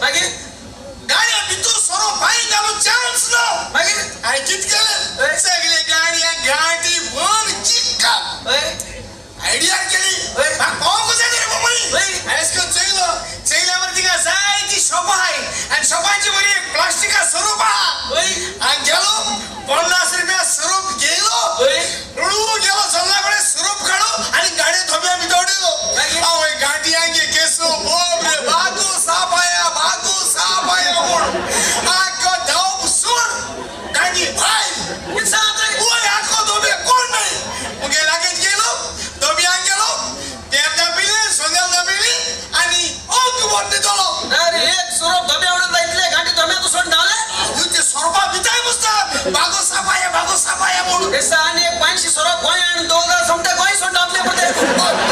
मागीर गाडया भितर सोरो पांय घालूंक चान्स ना. मागीर हांवें कित केलें, सगळे गाडया गांठी भर चिक्कल. हय. आयडिया केली. हय. म्हाका पावोंक जाय रे बाबा. हय. हांवें अशें करून चोयलो, चोयल्या मरे थिंगा जायती शॉपां आहाय आनी शॉपांची बरी प्लास्टिका सोरोप आहा. हय. हांव गेलो, 50 रुपया सोरोप घेयलो. हय. रडू गेलो जल्ला कडेन, सोरोप काडू आनी गाडये धोब्या भितर उडयलो. मागीर? हांव गांठयांगे केसो बोब रे, बागू साप आया, बागू साप आया म्हूण आख्खो धांवप सोड, गांठी भायर. कितें सांगता? वय, आख्खो धोबे कोण नाही. मुगे लागींच गेलो, धोब्यान गेलो, टेप दाबिले, सोनेल दाबिली आनी अंक भर दितलो. ना रे, एक सोरोप धोब्या उडून जायतले गांठी धोब्या तूं सोड धांवले. ते सोरपा भितर बसता, बागो साप आया, बागो साप आया म्हणून. दिसता आनी एक 500 सोरोप गोंय हाडून दवरला, सोमते गोंय सोड धांवतले परते.